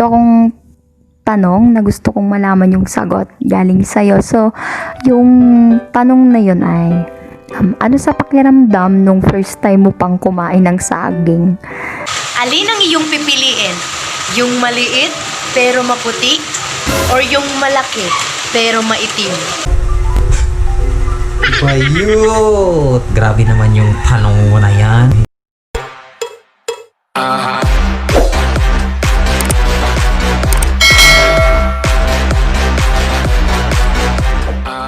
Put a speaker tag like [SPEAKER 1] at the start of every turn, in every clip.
[SPEAKER 1] Ito akong tanong na gusto kong malaman yung sagot galing sa'yo. So, yung tanong na yun ay, ano sa pakiramdam nung first time mo pang kumain ng saging?
[SPEAKER 2] Alin ang iyong pipiliin? Yung maliit pero maputi or yung malaki pero maitim?
[SPEAKER 3] Bayot! Grabe naman yung tanong mo na yan.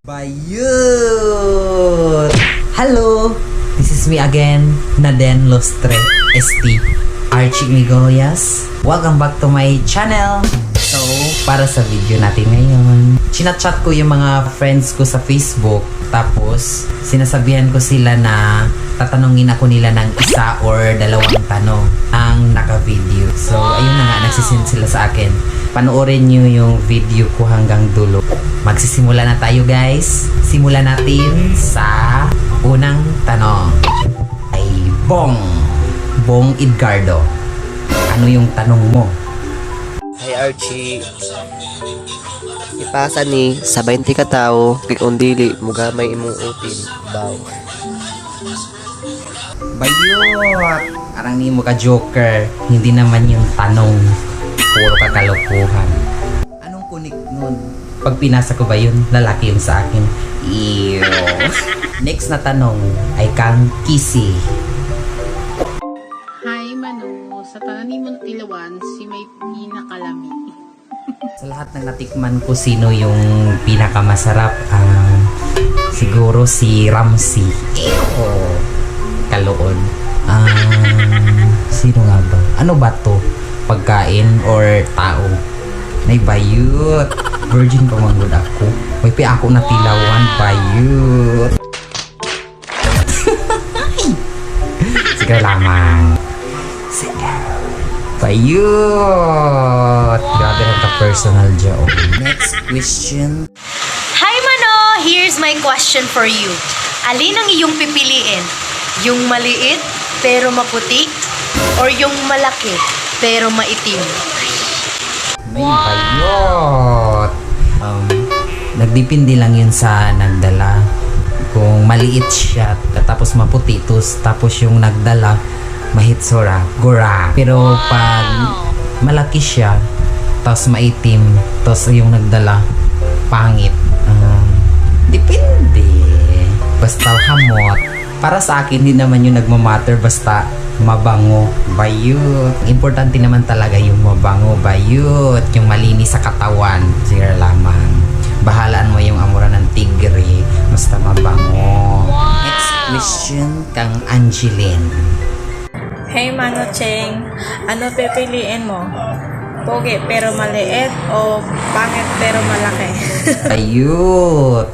[SPEAKER 3] Bayot! Hello! This is me again, Naden Lustre ST Archie Migolias. Welcome back to my channel! So, para sa video natin ngayon, chinachat ko yung mga friends ko sa Facebook. Tapos, sinasabihan ko sila na tatanungin ako nila ng isa or dalawang tanong ang naka-video. So, ayun na nga, nagsisend sila sa akin. Panoorin nyo yung video ko hanggang dulo. Magsisimula na tayo, guys. Simulan natin sa unang tanong. Ay, Bong. Bong Edgardo. Ano yung tanong mo?
[SPEAKER 4] Hi Archie. Ipasa ni sa 20 ka tawo kay kung dili mugamay imong utin. Baw.
[SPEAKER 3] Bayot! Parang ni mo ka joker. Hindi naman yung tanong. Puro ka kalokohan. Anong kunik nun? Pag pinasa ko ba yun, lalaki yun sa akin. Ew. Next na tanong ay kang Kisi.
[SPEAKER 5] Hi Manu, sa tanan nimo na tilawan, si may pinakalami.
[SPEAKER 3] Sa lahat ng natikman ko, sino yung pinakamasarap? Siguro si Ramsey. Ew! Kaloon. Sino nga ba? Ano ba to? Pagkain or tao? Nay bayut. Virgin pa man gud ako. May pi ako na tilawan bayut. Sige lamang. Sige. Bayut! Grabe rin ka-personal dyan. Oh. Next question.
[SPEAKER 2] Hi Mano! Here's my question for you. Alin ang iyong pipiliin? Yung maliit pero maputi or yung malaki pero maitim?
[SPEAKER 3] May bayot! Nagdepende lang yun sa nagdala. Kung maliit siya, tapos maputi, tapos yung nagdala, mahitsura, gura. Pero pag malaki siya, tapos maitim, tapos yung nagdala, pangit. Depende. Basta hamot. Para sa akin, hindi naman yung nagmamatter basta mabango, bayot. Importante naman talaga yung mabango, bayot. Yung malinis sa katawan, sige lamang. Bahalaan mo yung amura ng tigre, basta mabango. Next question kang Angeline.
[SPEAKER 6] Hey Mano Cheng, ano pipiliin mo? Pogi pero maliit o pangit pero malaki?
[SPEAKER 3] Bayot!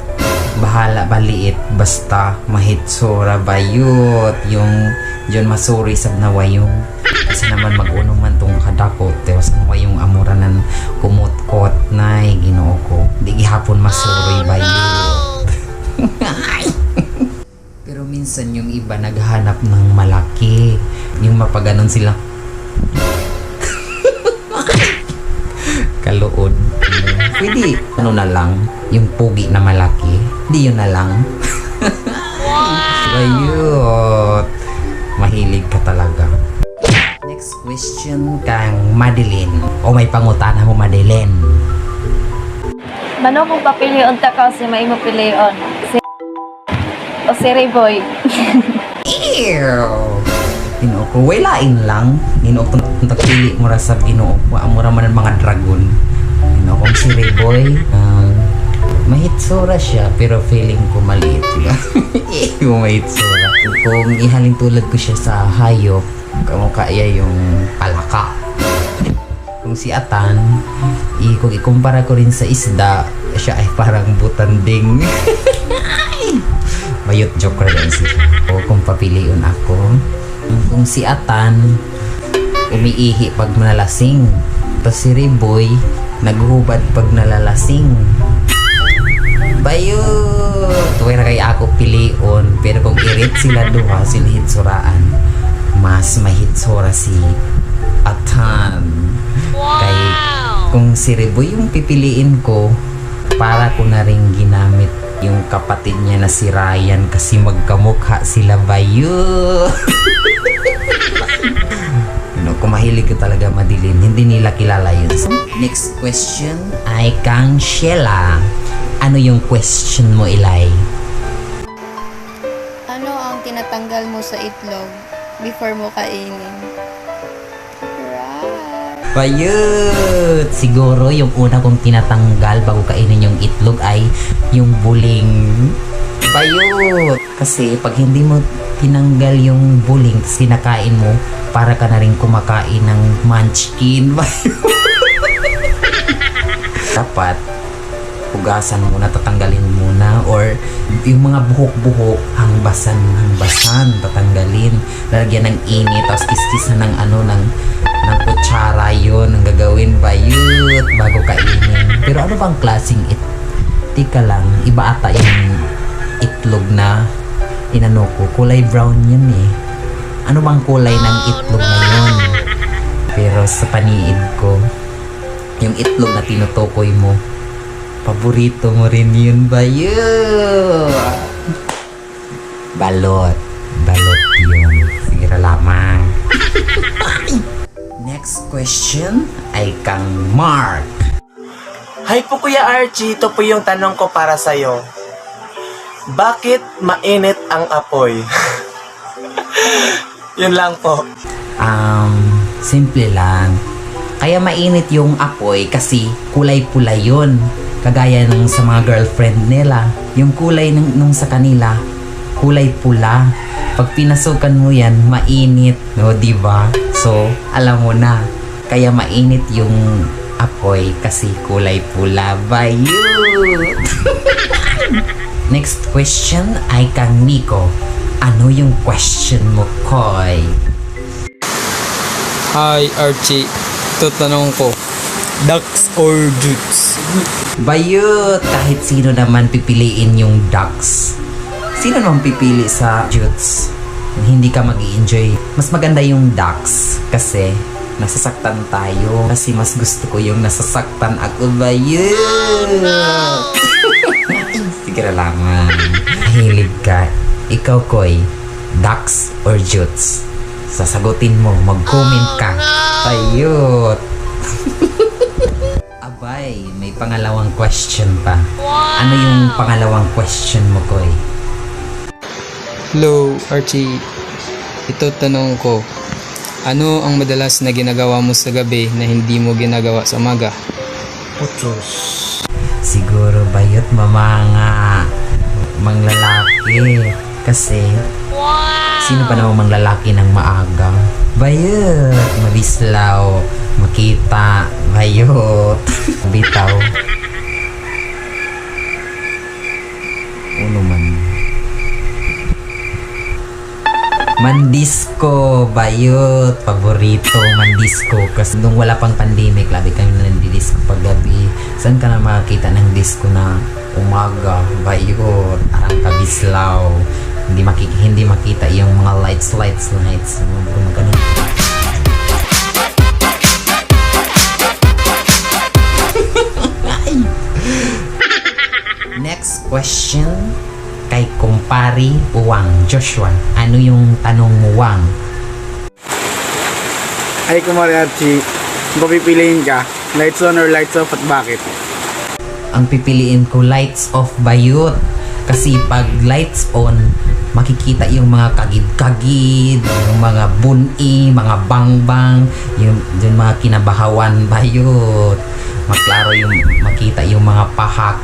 [SPEAKER 3] Bahala baliit basta mahitsura bayot. Yung John Masuri sa nawayong. Kasi naman mag-uno man tong kadako. Pero sa nawayong amuranan kumutkot nay Ginoo ko. Di gihapon masuri bayot. Pero minsan yung iba naghanap ng malaki. Yung mapaganon sila. Kalood. Pwede, ano na lang, yung pugi na malaki. Di yun na lang. Bayot. Mahilig ka talaga. Next question kang Madeline. O may pangutana mo, Madeline.
[SPEAKER 7] Mano kung papilion ta ka si may mapilion? Si o si Rayboy.
[SPEAKER 3] Ew! Ginoo ko, walain lang. Ginoo ko, tagpili mo ra sa Ginoo ko. Amo ra man ang mga dragon. Ginoo ko, si Rayboy, mahitsura siya, pero feeling ko maliit. Diba? Ew, mahitsura. Kung ihalin tulad ko siya sa hayop, kamukha iya yung palaka. Kung si Atan, kung ikumpara ko rin sa isda, siya ay parang butanding. Bayot joker din siya. O kung papilion ako, kung si Atan, umiihi pag nalasing. Tapos si Riboy, naghubad pag nalalasing. Bayot! Tuwira kay ako pilion, pero kung irit sila duha, sila hitsuraan, mas mahitsura si A ton. Kay kung si Reboy yung pipiliin ko, para ko na rin ginamit yung kapatid niya na si Ryan kasi magkamukha sila bayot. Kung mahilig ka talaga madilim, hindi nila kilala yun. So, next question ay kang Sheila. Ano yung question mo, Ilay?
[SPEAKER 8] Ano ang tinatanggal mo sa itlog before mo kainin? Right.
[SPEAKER 3] Bayot! Siguro yung una kong tinatanggal bago kainin yung itlog ay yung buling. Bayot! Kasi pag hindi mo tinanggal yung buling tapos kinakain mo, para ka na rin kumakain ng munchkin. Bayot! Dapat hugasan muna, tatanggalin muna or yung mga buhok-buhok, hangbasan, hangbasan, tatanggalin. Lalagyan ng init, tapos kiskis na ng ano, ng kutsara yun, ang gagawin bayot bago kainin. Pero ano bang klaseng it? Tika lang, iba ata yung itlog na inano ko. Kulay brown yun eh. Ano bang kulay ng itlog na yun? Pero sa paniid ko, yung itlog na tinutukoy mo, paborito mo rin yun ba yun? Balot. Balot yun. Sige na lamang. Next question ay kang Mark.
[SPEAKER 9] Hi po, Kuya Archie, ito po yung tanong ko para sa'yo. Bakit mainit ang apoy? Yun lang po.
[SPEAKER 3] Simple lang. Kaya mainit yung apoy kasi kulay pula yun. Kagaya nung sa mga girlfriend nila. Yung kulay nung sa kanila, kulay pula. Pag pinasukan mo yan, mainit. No, di ba? So, alam mo na. Kaya mainit yung apoy kasi kulay pula. Bayut! Next question ay kang Nico. Ano yung question mo, Koy?
[SPEAKER 10] Hi Archie, ito tanong ko. Ducks or Jutes?
[SPEAKER 3] Bayut! Kahit sino naman pipiliin yung ducks. Sino naman pipili sa Jutes? Hindi ka mag enjoy. Mas maganda yung ducks kasi nasasaktan tayo. Kasi mas gusto ko yung nasasaktan ako, bayut! Sige na lamang. Mahilig ka. Ikaw, Koy, ducks or Jutes? Sasagutin mo, mag-comment ka. Bayut! Abay, may pangalawang question pa. Ano yung pangalawang question mo, Koy?
[SPEAKER 10] Hello Archie, ito tanong ko. Ano ang madalas na ginagawa mo sa gabi na hindi mo ginagawa sa umaga?
[SPEAKER 3] Siguro bayot mamanga manglalaki. Kasi, sino pa namang manglalaki ng maaga? Bayot! Mabislaw, makita, bayot. Bitaw. Uno man. Mandisco, bayot, paborito, mandisco. Kasi nung wala pang pandemic, labi kami na nandidisco paggabi. Saan ka na makakita ng disco na umaga, bayot, arang kabislaw. Hindi makita yung mga lights, lights, lights. Mga ganun. Next question kay kumpari Wang Joshua. Ano yung tanong mo, Wang?
[SPEAKER 11] Ay, Kumare Archie, kung papipiliin ka, lights on or lights off at bakit?
[SPEAKER 3] Ang pipiliin ko, lights off bayot. Kasi pag lights on, makikita yung mga kagid-kagid, yung mga buni, mga bangbang, yung mga kinabahawan bayot. Maklaro yung makita yung mga pahak.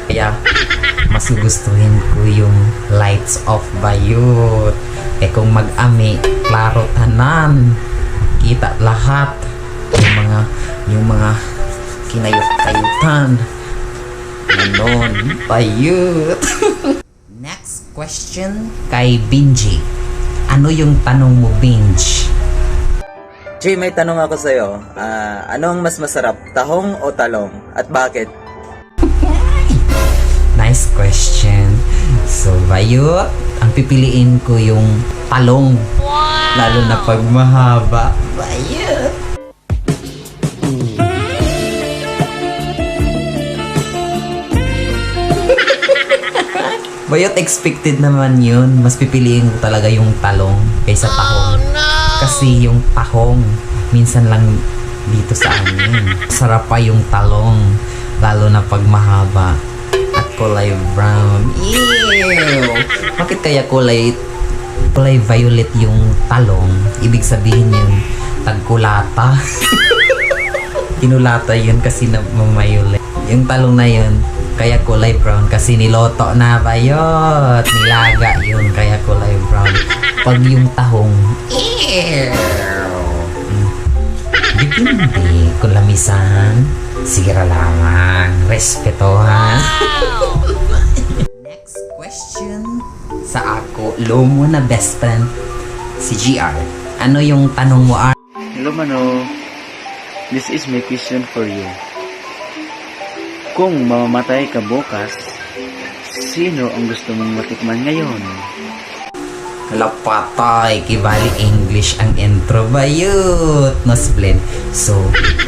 [SPEAKER 3] Kaya mas gugustuhin ko yung lights off bayot. Eh kung mag-ami, klaro tanan. Kita lahat. Yung mga kinayot-kayutan. Ganon, bayot. Next question kay Binji. Ano yung tanong mo, Binj?
[SPEAKER 12] Jay, may tanong ako sa'yo. Ano ang mas masarap, tahong o talong? At bakit?
[SPEAKER 3] Nice question. So, So, bayot, ang pipiliin ko yung talong. Lalo na pag mahaba. Bayot! Bayot, expected naman yun. Mas pipiliin ko talaga yung talong kaysa tahong. Kasi yung tahong, minsan lang dito sa amin. Sarap pa yung talong. Lalo na pag mahaba. At kulay brown. Ew! Bakit kaya kulay violet yung talong? Ibig sabihin yun, tagkulata. Kinulata yun kasi na mamayolet. Yung talong na yun, kaya kulay brown kasi niloto na bayot. Nilaga yun, kaya kulay brown. Pag yung tahong, ew! Depende kung lamisan. Sige ra lamang. Respetohan. Next question sa ako, lomo na best friend, si GR. Ano yung tanong mo, R?
[SPEAKER 11] Hello Mano, this is my question for you. Kung mamamatay ka bukas, sino ang gusto mong matikman ngayon?
[SPEAKER 3] Lapatay, kibali English ang intro bayot. Nosblend. So,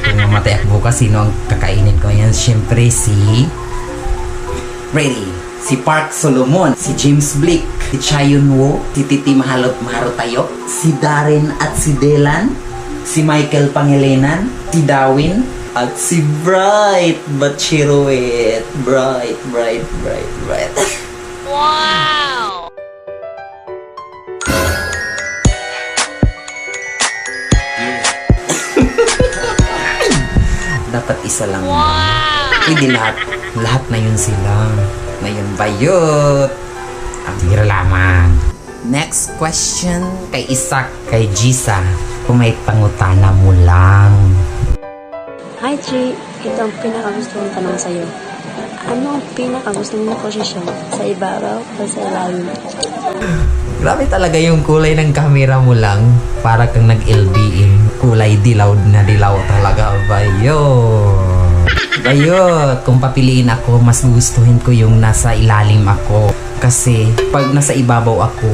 [SPEAKER 3] kung mamatay ako bukas, sino ang kakainin ko yan? Siyempre, si... Ready. Si Park Solomon, si James Blake, si Chayun Wo, si Titi Mahalot Maharutayo, si Darren at si Delan, si Michael Pangilinan, si Darwin, at si Bright Bachiruit. Bright, Bright, Bright, Bright. Dapat isa lang. Wow! Pwede lahat. Lahat na yun sila. Na yun bayot. Ang tira lamang. Next question kay Isaac, kay Gisa. Kung may pangutana mo lang.
[SPEAKER 7] Hi, Chi. Ito ang pinakagusto kong tanong sa'yo. Ano ang pinakagusto mong posisyon? Sa ibabaw o sa ilalim?
[SPEAKER 3] Grabe talaga yung kulay ng camera mo lang. Para kang nag-LBM. Kulay dilaw na dilaw talaga. Bayot. Bayot. Kung papiliin ako, mas gustuhin ko yung nasa ilalim ako. Kasi pag nasa ibabaw ako,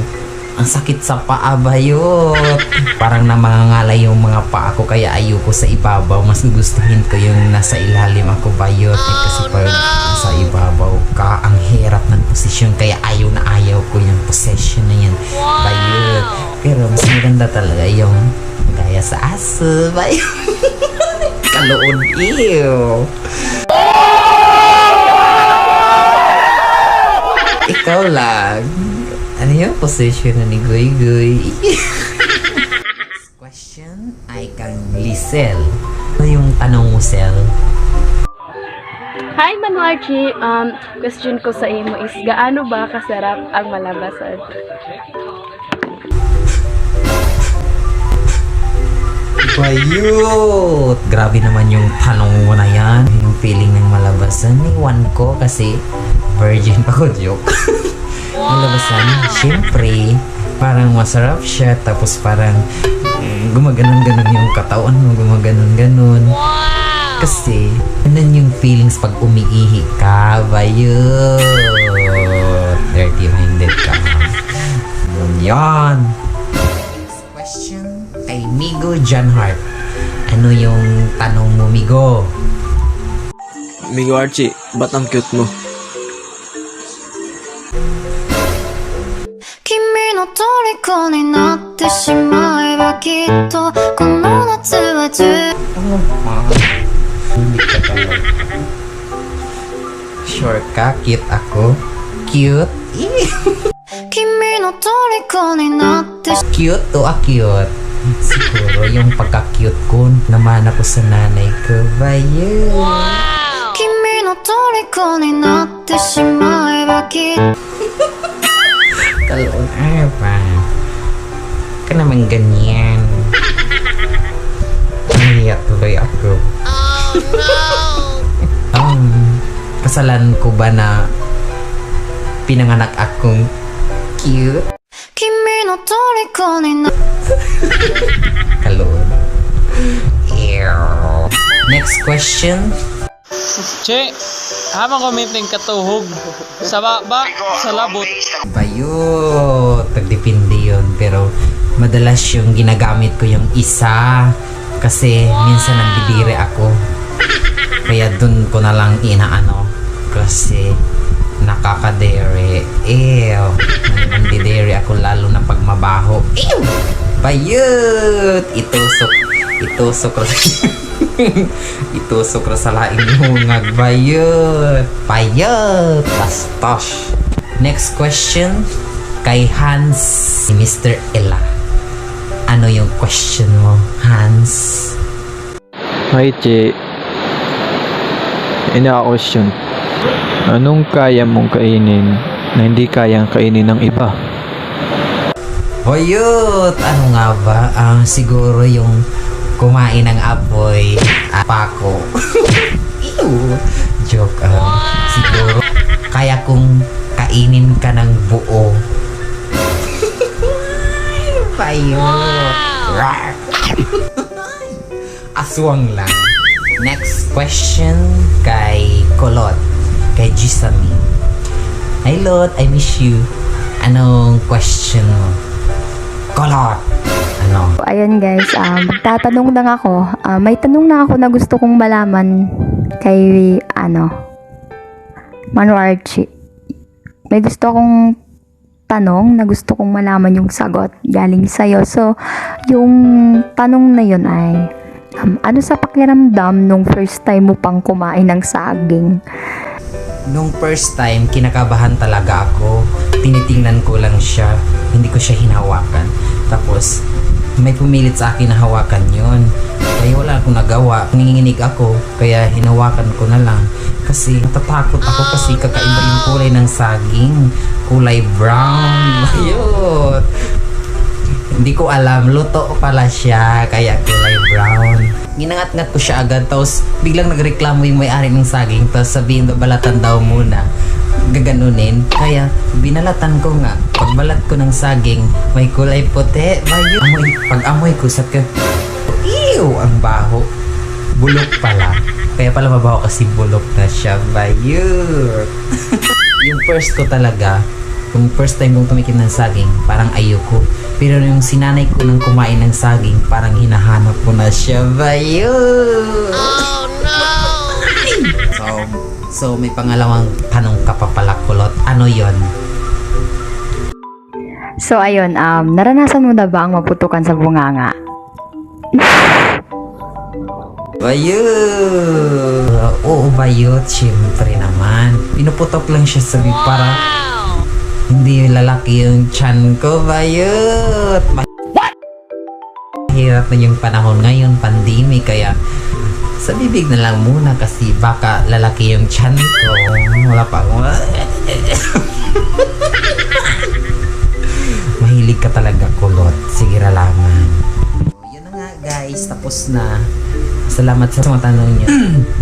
[SPEAKER 3] ang sakit sa paa, bayot. Parang namangangalay yung mga paa ko kaya ayoko sa ibabaw. Mas gustuhin ko yung nasa ilalim ako, bayot. Eh, kasi pag nasa ibabaw ka, ang hirap ng posisyon. Kaya ayaw na ayaw ko yung position na yan, bayot. Pero mas maganda talaga yung gaya sa aso, bayot. Kaloon, ew. Ikaw lang. Ano yung position na ni Guy Guy? Next question ay kang Lisel. Ano yung tanong mo, Sel?
[SPEAKER 6] Hi, Manu Archie. Question ko sa imo is, gaano ba kasarap ang malabasan?
[SPEAKER 3] Bayot! Grabe naman yung tanong mo na yan. Yung feeling ng malabasan. Iwan ko kasi virgin pa ko, joke. Malabasan, syempre, parang masarap siya. Tapos parang gumaganon-ganon yung katawan mo, gumaganon-ganon. Kasi, ganun yung feelings pag umiihi ka, bayot! Dirty-minded ka. Yun yan. Next question kay Migo John Hart. Ano yung tanong mo, Migo?
[SPEAKER 9] Migo Archie, ba't ang cute mo?
[SPEAKER 8] 君の虜になってしまえばきっとこの夏は十
[SPEAKER 3] Hindi ka talaga. Sure ka? Cute ako? Cute? Eh,
[SPEAKER 8] 君の虜になって
[SPEAKER 3] Cute to cute? Siguro yung pagka-cute ko, naman ako sa nanay ko. Bayot!
[SPEAKER 8] 君の虜になってしまえばきっと
[SPEAKER 3] Kaloon, ah, pa. Ka naman ganyan. Nahiya tuloy ako. Oh, no! Kasalan ko ba na pinanganak akong cute?
[SPEAKER 8] 君の虜にな
[SPEAKER 3] Kaloon. Ew. Next question.
[SPEAKER 10] Che, haman kumiting katuhog. Sa baba, sa labot.
[SPEAKER 3] Bayot! Nagdepende yun. Pero madalas yung ginagamit ko yung isa. Kasi minsan nandidire ako. Kaya dun ko na lang inaano. Kasi nakakadere. Ew. Nandidere ako lalo na pag mabaho. Ew! Bayot! Itusok. Itusok ko. Itusok ko sa laing hungag. Bayot! Bayot! Bastos! Next question kay Hans, si Mr. Ella. Ano yung question mo, Hans?
[SPEAKER 10] Hi, Che. Ina question. Anong kaya mong kainin na hindi kayang kainin ng iba?
[SPEAKER 3] Hoyot! Ano nga ba? Siguro yung kumain ng apoy, pako. Ew! Joke. Siguro, kaya kong kainin ka ng buo. Bayot! Rawr! Aswang lang. Next question kay Kolot, kay Gisami. Hi Lot, I miss you. Anong question mo? Kolot! Ano?
[SPEAKER 1] Ayun guys, tatanong lang ako. May tanong lang ako na gusto kong malaman kay ano, Mano Archie. May gusto akong tanong na gusto kong malaman yung sagot galing sa'yo. So, yung tanong na yun ay, ano sa pakiramdam nung first time mo pang kumain ng saging?
[SPEAKER 3] Nung first time, kinakabahan talaga ako. Tinitingnan ko lang siya. Hindi ko siya hinawakan. Tapos, may pumilit sa akin na hawakan yon. Kaya wala akong nagawa. Nanginginig ako. Kaya hinawakan ko na lang. Kasi natatakot ako kasi kakaiba yung kulay ng saging. Kulay brown. Ayun. Hindi ko alam, luto pala siya, kaya kulay brown. Ginangat-ngat ko siya agad, tapos biglang nagreklamo yung may-ari ng saging, tapos sabihin balatan daw muna. Gaganunin. Kaya binalatan ko nga. Pagbalat ko ng saging, may kulay puti. Bayo. Amoy, pag amoy ko, sabi ko, ew, ang baho. Bulok pala. Kaya pala mabaho kasi bulok na siya. Bayot. Yung first ko talaga, kung first time kong tumikim ng saging, parang ayoko. Pero yung sinanay ko nang kumain ng saging, parang hinahanap ko na siya. Bayot! Oh no! So, may pangalawang tanong ka pa pala, Kulot. Ano yon?
[SPEAKER 1] So, ayun, naranasan mo na ba ang maputukan sa bunganga?
[SPEAKER 3] Bayot! Oo, bayot. Siyempre naman. Pinuputok lang siya sa bibig para hindi lalaki yung chan ko. Bayot! Mahirap na yung panahon ngayon, pandemic, kaya sa bibig na lang muna kasi baka lalaki yung chan ko. Wala pa. Mahilig ka talaga, Kulot. Sige lamang. Yun na nga guys, tapos na. Salamat sa mga tanong niyo.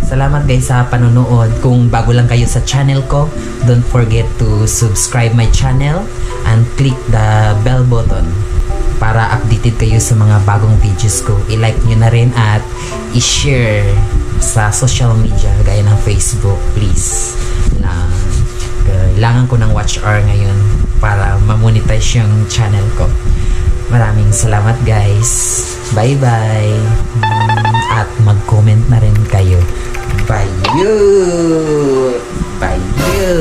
[SPEAKER 3] Salamat guys sa panonood. Kung bago lang kayo sa channel ko, don't forget to subscribe my channel and click the bell button para updated kayo sa mga bagong videos ko. I-like nyo na rin at i-share sa social media gaya ng Facebook, please. Na kailangan ko ng watch hour ngayon para ma-monetize yung channel ko. Maraming salamat guys. Bye-bye. At mag-comment na rin kayo. Bye you. Bye you.